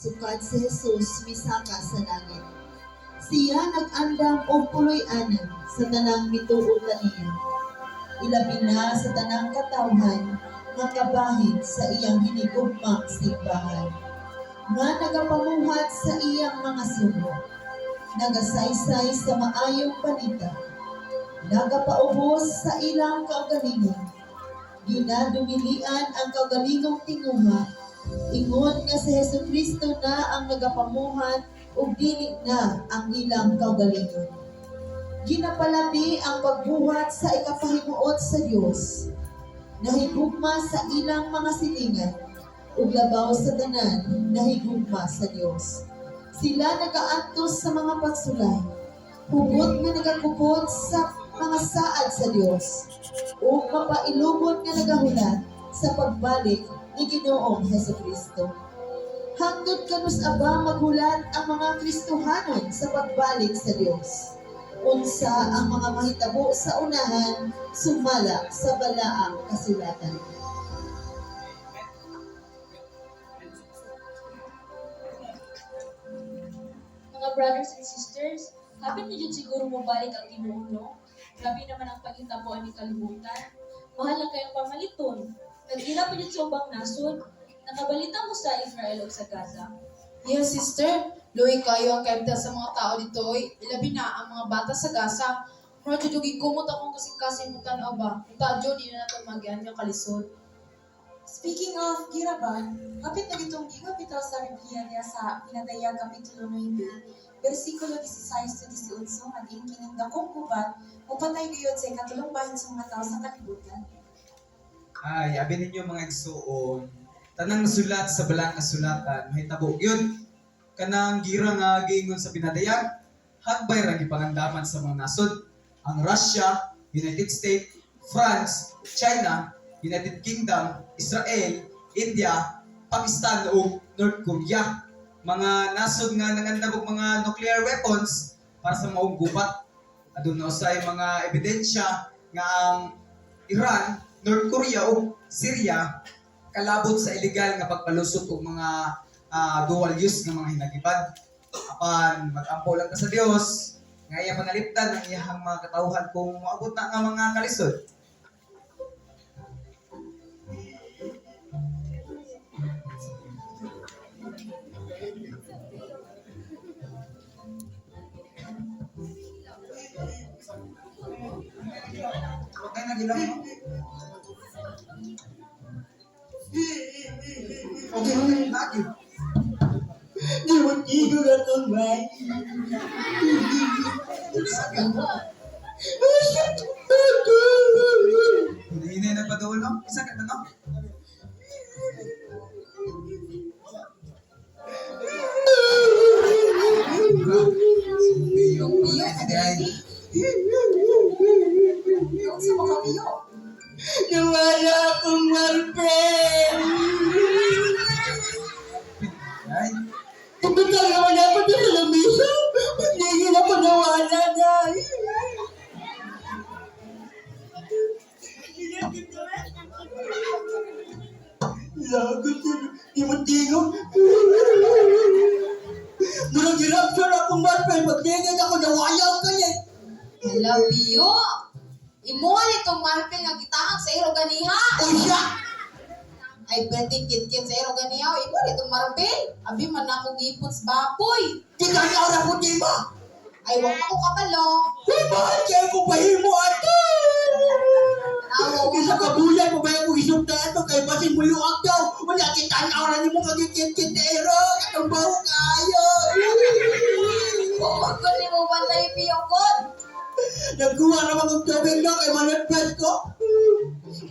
Sukad si Jesus misaka sa langit, siya nag-andam og puloy-anan sa tanang mituo kaniya, ilabi na sa tanang katawhan nga kabahin sa iyang hinigugmang simbahan, nga nagapamuhat sa iyang mga sugo, nagasaysay sa maayong balita, nagapaubos sa ilang kaugalingon, ginadumilian ang kaugalingong tinguha, ingon nga si Hesus Kristo na ang nagapamuhat ug dili na ang ilang kaugalingon. Ginapalabi ang pagbuhat sa ikapahimuot sa Dios. Nahigugma sa ilang mga silingan ug labaw sa tanan, nahigugma sa Dios. Sila nagaantos sa mga pagsulay, hugot nga nagakupot sa mga saad sa Dios ug mapailubon nga nagahulat sa pagbalik ni Ginoong Hesukristo. Hangtod kanus-a ba maghulat ang mga Kristohanon sa pagbalik sa Dios? Unsa ang mga mahitabo sa unahan sumala sa balaang kasulatan? Mga brothers and sisters, hapit na jud siguro mobalik ang Ginoo, no? Grabe naman ang paghitabo ani kalibutan. Mahal lang kayong pamaliton. Naghirap pa jud sa ubang nasod. Nakabalita mo sa Israel ug sa Gaza? Yes, sister. Luoy kayo ang kaibda sa mga tao dito, oy. Ilabi na ang mga bata sa Gaza. Mura jud og gikumot akong kasing-kasing mo tan-aw ba. Unta jud di na nato magyan nga kalisod. Speaking of gira ba, hapit na gitong giingon bitaw sa Biblia niya sa Pinadayag Kapitulo 9, versikulo 16 to 18, nga diin kining dakong gubat mopatay gayud sa ikatulong bahin sa mga tao sa kalibutan. Ay, abi ninyo, mga igsuon, tanang nasulat sa balang kasulatan, mahitabo yun. Kanang gira nga giingon sa Pinadayag, hagbay ra gipangandaman sa mga nasod. Ang Russia, United States, France, China, United Kingdom, Israel, India, Pakistan ug North Korea. Mga nasod nga nangandam og mga nuclear weapons para sa maong gubat. Aduna usay mga ebidensya nga ang Iran, North Korea ug Syria kalabot sa illegal nga pagpalusot og mga dual use nga mga hinagiban. Apan mag-ampo lang ta sa Dios nga iya panalipdan ang iyahang mga katawhan kung moabot na nga mga kalisod. Okay na gilang mo. Okay, lagi. Di mo tigo na to, bay. Hinay na paduol, no? Isa ka na, no? Piyo, Ay, Unsa mo ka, Piyo? Nawala akong girlfriend. Ay, Pupunta naman ako doon sa lamisa. Hindi na ako nawala na. Lagot yun. Di mo tingog. Murag girapture akong girlfriend. Pagtingin ako, nawala ka niya. Hala, Piyo. Imuha nitong marpil nga gitahag sa iro ganiha. O siya! Ay, pwede kit-kit sa iro ganiha. Imo nitong marpil. Abi man ako gipon sa baboy. Di ka na ko, di ba? Ay, wag ako kabalo. Uy, mahal kaya ko pahimo ato! Awa, Isa ka bulan mo ba yung isumta ato kay basin mo luag daw. Wala kita na ni mo kagikit-kitero. Katong baho kayo. Huwag ko ni mo bantay, Piyo ko. Nagkuha naman og tubig na kay manatpad ko.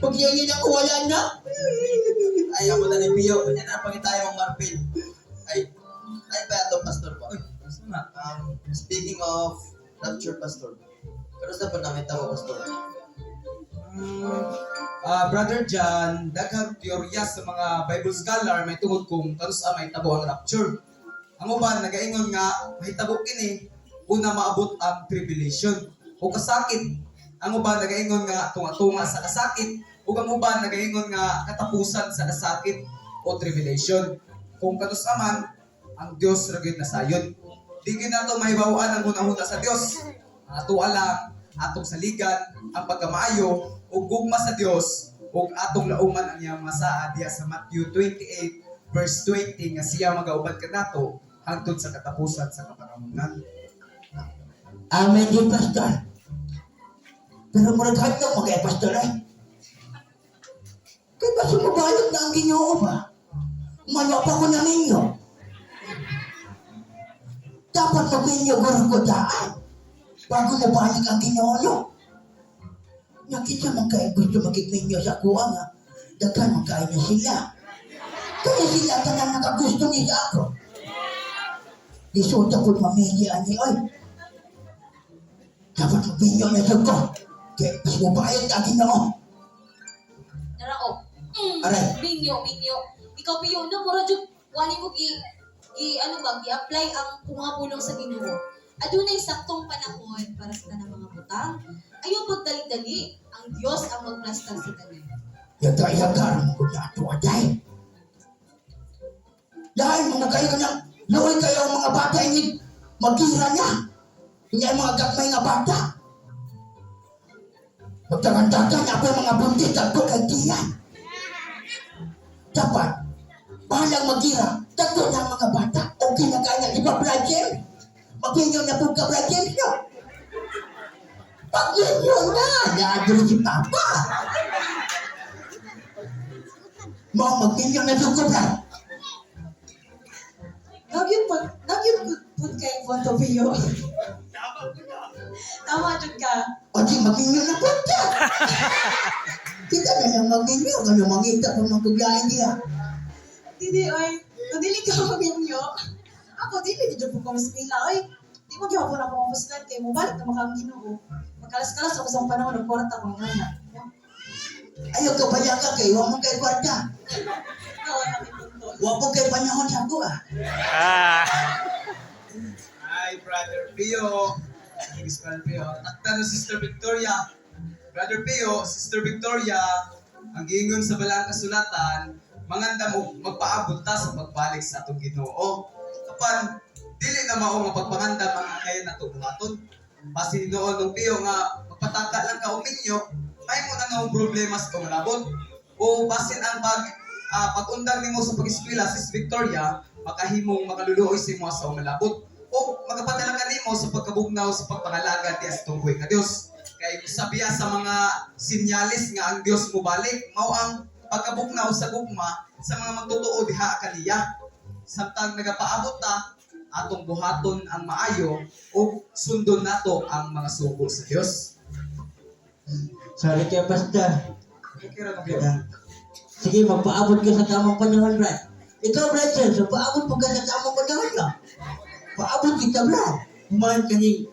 Pagyangin ako, wala na. Ay, ako na ni Pio. Kanya na pangitayo ang marpil. Ay, ay pa ito, Pastor ba? Uy, gusto na. Speaking of rapture, Pastor. Pero sa pa namin tao, Pastor? Brother John, daghang teorya sa mga Bible scholar may tungod kung kanus-a mahitabo ang rapture. Ang uban nagaingon nga mahitabo kini una maabot ang tribulation o kasakit. Ang uban nagaingon nga tunga-tunga sa kasakit ug ang uban nagaingon nga katapusan sa kasakit o tribulation. Kung kanus-a man, Ang Dios ra gyud nasayod. Di gyud nato mahibaw-an ang hunahuna sa Dios. Ang ato lang, atong saligan ang pagkamaayo ug gugma sa Dios ug atong lauman ang iyang mga saad diha sa Matthew 28 verse 20 nga siya magauban kanato hangtod sa katapusan sa kapanahonan. Amen din, Pastor. Pero murag hadlok mo kay Pastor eh. Kay ba sumabalik na ang Ginoo ba? Maya pa ko na ninyo. Dapat magminyo guro ko daan. Bago na balik ang Ginoo no. Nakita man kayo gusto makigminyo sa kuha nga. Daghan man kayo na sila. Kaya sila tanan nakagusto niya sa ako. Lisuot ako mamili ani oy. Dapat magbinyo na sa ko. Kaya mas mabayad na Ginoo. Narao. Aray. Minyo, minyo. Ikaw piyo no mura jud wani mo gi gi ano ba gi-apply ang pumapulong sa Ginoo. Adunay saktong panahon para sa tanang mga butang. Ayaw pagdali-dali, ang Dios ang magplastar sa tanan. Yaga-yaga mo ko na ato aday. Dahil mga kayo na, luoy kayo ang mga bata ini, magira na. Hindi ang mga gagmay nga bata. Magtagandagan na po yung mga buntis at ko kay tiyan. Dapat, bahalang magira, tatlo na ang mga bata. Okay na kaya, di ba, Brad James? Magpinyo na po ka, Brad James, no? Paglinyo na, naadro si Papa. Mao magpinyo na ko, Brad. Nagyud po, nagyud pud kay Bonto Pio. Tama jud ka. O di magpinyo na po ka. Kita na lang magpinyo, kano mangita pa mga kuglain niya. Dili oy, kung dili ka maminyo. Ako dili jud po ko maspila oy. Di mo gyapon ako mapuslan kay mobalik na maka ang Ginoo. Magkalas-kalas ako sa panahon ng kwarta ko nga na. Ayaw ka palaka kay, huwag mo kay kwarta. Wala na kay punto. Huwag mo kay panahon sa ako ah. Hi, Brother Pio. Thanks, Brother Pio. Takta no, Sister Victoria. Brother Pio, Sister Victoria, ang giingon sa balang kasulatan, manganda mo magpaabot ta sa pagbalik sa atong Ginoo. Apan dili na mao nga pagpangandam ang angayan nato buhaton. Basin noon ng Pio nga magpataka lang ka uminyo, may mo na noong problema sa pangalabot. O basin ang pag-undang nimo sa pag-eskwela, Sis Victoria, makahimong makaluluoy sa imo sa umalabot o magpadala ka nimo sa pagkabugnaw sa pagpangalaga diya sa tunggoy nga Dios. Kay sabiya sa mga sinyalis nga ang Dios mobalik, mao ang pagkabugnaw sa gugma sa mga magtotoo diha kaniya. Samtang nagapaabot ta, atong buhaton ang maayo ug sundon nato ang mga sugo sa Dios. Sorry kay Pastor. Okay ra no? Sige, magpaabot ka sa tamang panahon, Brad. Ikaw, Brad, sir, so paabot po ka sa tamang panahon, no? Paabot kita, Brad. Human ka ni,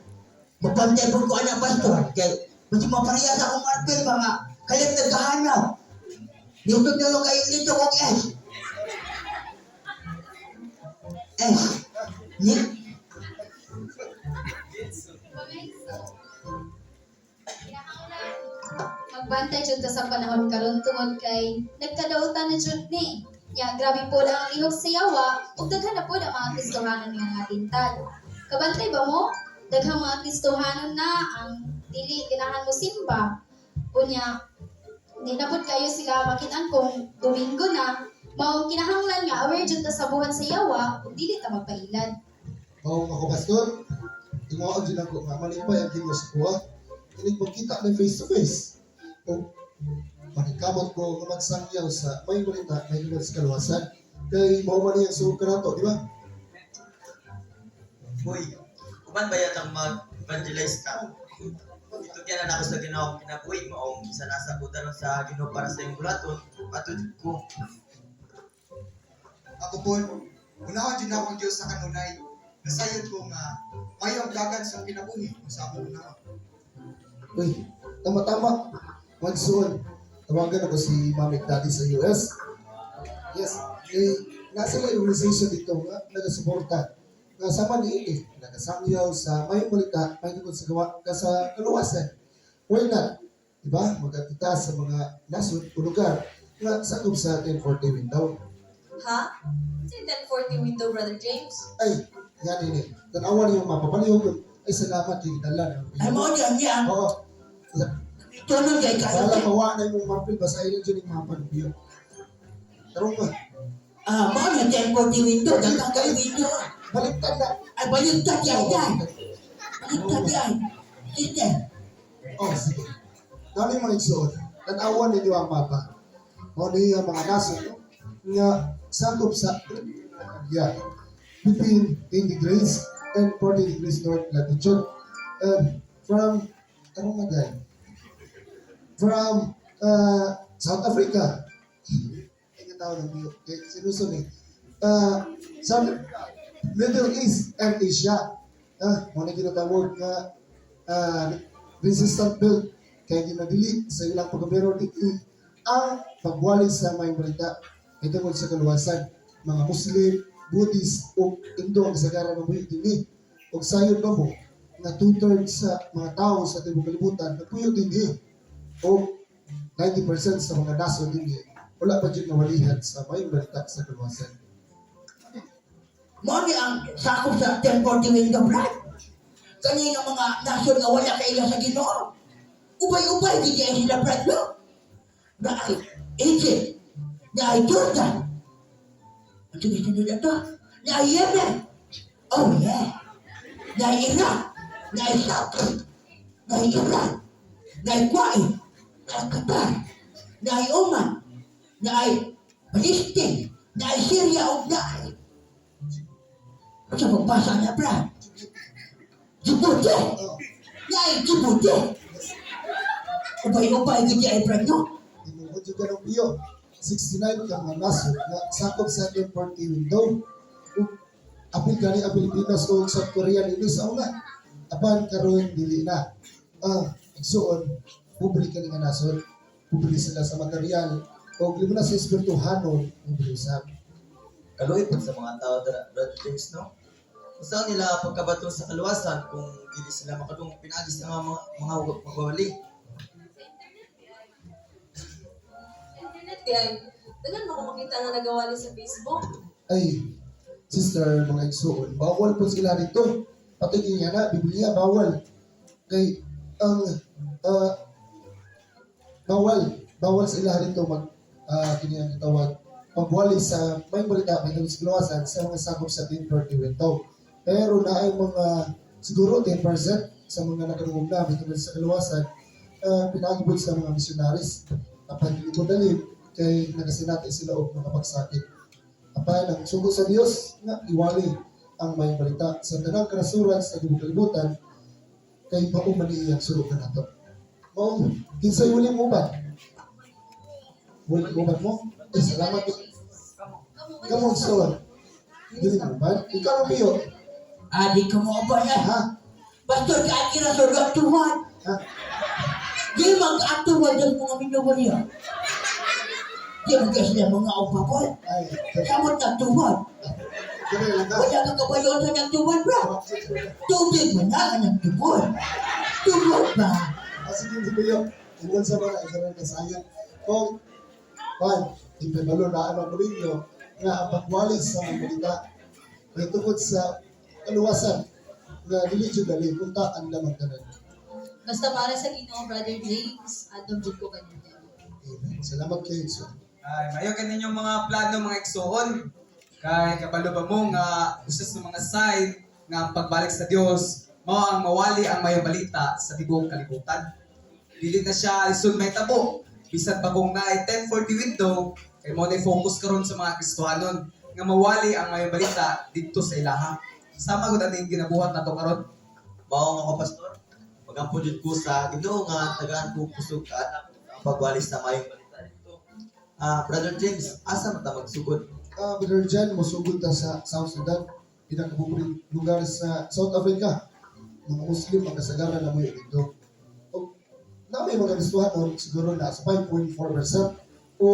mapantay po ko anak, Pastor. Kay, basta mapareha sa akong marpel, mga kalit nagkahanaw. Niyutod na lang kayo dito kong S. S. Nick. Magbantay jud ta sa panahon karon tungod kay nagkadautan na jud ni. Nya grabe po lang ang lihok sa yawa ug daghan na pod ang mga Kristohanon nga ngatintal. Kabantay ba mo? Daghang mga Kristohanon na ang dili ganahan mo simba. Unya di na pod kayo sila makitaan kung Domingo na mao kinahanglan nga aware jud ta sa buhat sa yawa ug dili ta magpailad. Mao ako pastor, tinguhaan dyan ako nga malipay ang Ginoo sa kuha. Inig magkita na face to face. O paningkamot ko nga magsangyaw sa may balita may tungod sa kaluwasan. Kay mao man ang sugo kanato, di ba? Hoy, kuman ba yatang mag-evangelize ka? Itugyan na ako sa Ginoo ang kinabuhi maong isa nasa ko daron sa Ginoo para sa iyong bulaton atod ko. Ako po, unahon dyan ako ang Diyos sa kanunay. Nasayod ko nga, mayo ang dagan sa kinabuhi kung sa akong unahon. Uy, tama-tama. Magsuon. Tawagan ako si Mami at Daddy sa US. Yes, eh, nasa may organization dito nga nagasuporta. Nga sama ni ini, nagasangyaw sa may balita, may tungkol sa gawa, ka sa kaluwasan. Why not? Diba? Magatita sa mga nasod o lugar nga sakop sa 1040 window. Ha? Sa 1040 window, Brother James? Ay, yan ini. Tanawan yung mapa. Palihog. Ay, salamat. Yung dala. Ay, mao niya niya. Oo. Tulog kay kayo. Wala mawa na yung marpil. Basahin lang dyan yung mapa ng biyo. Tarong ba? Ah, mao niya 1040 window. Daghang kayo window. Baliktad na. Ay, baliktad yan, yan. Baliktad yan. Sister. Oh, sige. Dali mga igsoon. Tanawan ninyo ang mapa. Mao ni ang mga nasod, no? Nga sakop sa, yeah, between 10 degrees and 40 degrees north latitude. And from, ano nga dahil? From South Africa. Ay, nga tawag ng biyo. Eh, seryoso ni. South Africa, Middle East and Asia. Ah, mao ni ginatawag nga resistant belt kay ginadili sa ilang paggobyerno dito ang pagwali sa may balita tungod sa kaluwasan mga Muslim, Buddhist ug Indo ang kasagaran ng buhi dinhi. Ug sayon ba mo nga 2/3 sa mga tao sa tibuok kalibutan nagpuyo dinhi o 90% sa mga nasod dinhi wala pa jud nawalihan sa may balita sa kaluwasan. Mao ni ang sakop sa 1040 window, Brad. Kani nga mga nasod nga wala kaila sa Ginoo. Ubay-ubay gid ay sila, Brad, no? Naay Egypt, naay Jordan. Ang sige sunod na to. Naay Yemen. Oh yeah. Naay Iraq, naay Saudi, naay Iran, naay Kuwait, naay Qatar, naay Oman, naay Palestine, naay Syria ug naay sa pagbasa niya, Brad. Djibouti! Naay Djibouti! Ubay-ubay gid ay Brad, no? Tinuod jud kanang biyo. 69 ka mga nasod nga sakop sa 1040 window. Ug apil gani ang Pilipinas o South Korea nini sa una. Apan karon dili na. Ah, igsuon pobre kani nga nasod. Pobre sila sa material o lima na sa espirituhanon pobre usab. Kaluoy pud sa mga tao dara, Brother James, no? Unsa nila pagkabato sa kaluwasan kung dili sila makadungog pinaagi sa mga magwawali? Sa internet di ay. Daghan mo ko makita nga nagawali sa Facebook. Ay, sister, mga igsuon, bawal po sila dito. Pati kanya na, Biblia, bawal. Kay, ang, bawal, bawal sila dito mag, kini ang tawag, pagwali sa, may balita, may tawag sa kaluwasan, sa mga sakop sa 1040 window. Pero na ay mga, siguro 10% sa mga nakadungog na, may tawag sa kaluwasan, pinagibot sa mga missionaries. Apan dili ko dalhin, kay nagasinati sila og mga pagsakit. Apan ang sugo sa Dios nga iwali ang may balita sa tanang kanasuran sa tibuok kalibutan kay mao man iyang sugo kanato. Mao kinsay wali mo ba? Wali mo ba mo? Eh, salamat. Kamo so. Dili mo ba? Ikaw ang biyo. Ah, di ka mo ba na? Ha? Pastor, ka kira sa tuwan. Ha? Di mag-atuwan ang mga minuwal niya. Di mag sila mga upakol. Ay, Samot nagtuwan. dili lang ka. Wala kang kabayon sa nagtuwan, bro. Tubig mo na ang nagtuwan. Tubod ba? Ah, sige, si Biyo. Tungkol sa mga ikaroon na sayon. Kung, pan, ipabalo na ano ko ninyo, nga ang pagwali sa mga balita, may tungkol sa kaluwasan, nga dili jud dali, kunta ang lamang tanan. Basta para sa Ginoo, Brother James, andam jud ko kanina. Amen. Salamat kayo, Igsoon. Ay, mayo kaninyong mga plano mga igsoon. Kay kabalo ba mo nga usa sa mga sign nga ang pagbalik sa Dios mao ang mawali ang mayong balita sa tibuok kalibutan. Dili na siya lisod may tabo. Bisan pa kung naay 1040 window kay mo na focus karon sa mga Kristohanon nga mawali ang mayong balita didto sa ilaha. Sama gud aning ginabuhat nato karon. Mao nga ko, pastor. Magampo jud ko sa Ginoo nga tagaan ko kusog kaanak ang pagwali sa maayong balita dito. Ah, Brother James, asa man ta magsugod? Ah, Brother Jan, mosugod ta sa South Sudan, pinakapobreng lugar sa South Africa. Mga Muslim ang kasagaran na mo'y dito. O, na may mga Kristohanon, siguro na sa 5.4% o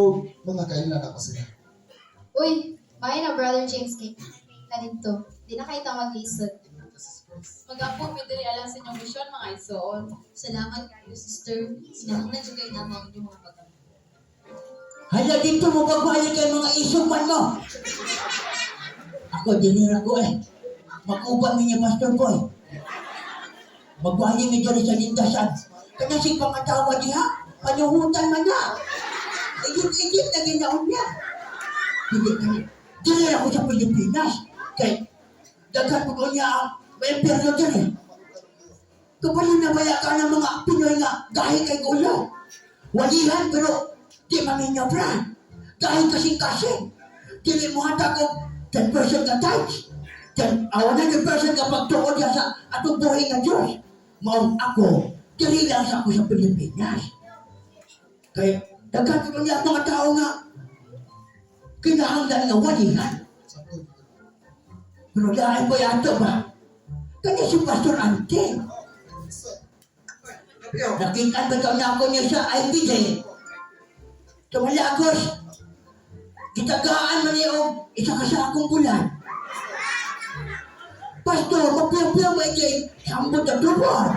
mga kailan na sila. Uy, maayo na Brother James kay na dito. Di na kayo ta maglisod. Mag-ampo mi diri alang sa inyong misyon mga igsoon. Salamat kayo, sister. Sinahanglan jud kayo namo ang inyong mga pag Hala dito mo pagwali kay mga isog man mo. Ako, dinira ko eh. Makuban mi niya, Pastor Boy. Magwali mi dyan sa lindasan. Kanya si pangatawa diha, panuhutan man na. Igit-igit na ginaon niya. Hindi kay. Dinira ko sa Pilipinas. Kay, daghan po ko niya ang may impyerno dyan eh. Kapag na baya ka ng mga Pinoy nga, gahi kay gulo. Walihan pero di maminyo brand. Dahil kasing-kasing. Dili mo hatag og 10% ka tithes. 10, 100% ka pagtuon niya sa atong buhi nga Diyos. Maong ako, dili lang sa ako sa Pilipinas. Kaya daghan ko niya ang mga tao nga kinahanglan nga walihan. Pero dahil ba yato ba? Kanya si Pastor Ante. Tugpio. Nakita ba daw na ako niya sa IPJ? Sa Malagos, gitagaan man niya og isa ka sa akong bulan. Pastor, mapiyang-piyang ba ikay sambot na tubor?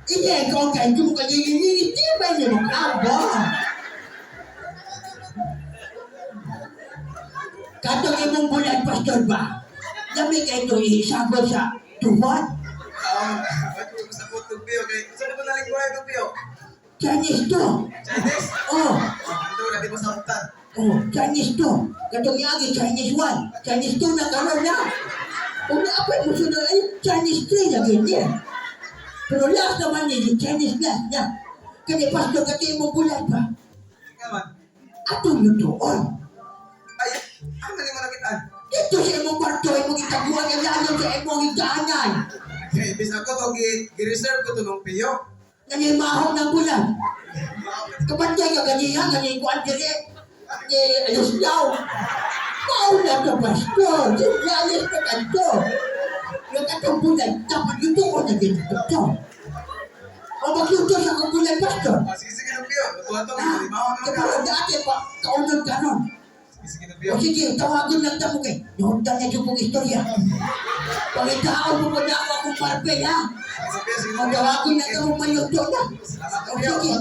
Hindi, ikaw ang kain mo kagiging, di ba niya makaba? Katong imong bulan, Pastor ba? Dami kayo ito isabot sa tubod? Ba't ko sa po tugpio kay sa ko na lingwahe tugpio. Chinese to. Chinese. Oh, Ando na di mo sabtan. oh, Chinese to. Katong yagi, Chinese 1. Chinese 2 na karon na. Kung naapay mo sunod ay Chinese 3 na ganyan. Pero last naman niya, yung Chinese last na. Kaya pastor, kati mo bulan pa. Nga man. Atong lutoon. Ay, ano ni mo nakitaan? Dito sa imong kwarto, imong itaguan ang lalo sa imong higaanan. Kay bis ako to gi gi-reserve ko to nung piyo. Nanimahong ng bulan. Kapantay ka ganiya, ganiya ko ang diri. Ni alis daw. Mao na to, pastor. Sige, alis na kanto. Yung atong bulan, dapat lutoon na din ito. O magluto sa akong bulan, pastor. Ah, sige sige tugpio. Lutuan to Ah, limaw na. kapag dati pa, kaunod ka nun. Sige sige tugpio. O sige, tawagon lang ta mo kay. Nahuntan na yung kong istorya. Pangitaon mo ko na ako akong parpel, ha? Sige sige O tawagon lang ta mo maluto na. Salamat O tugpio. sige,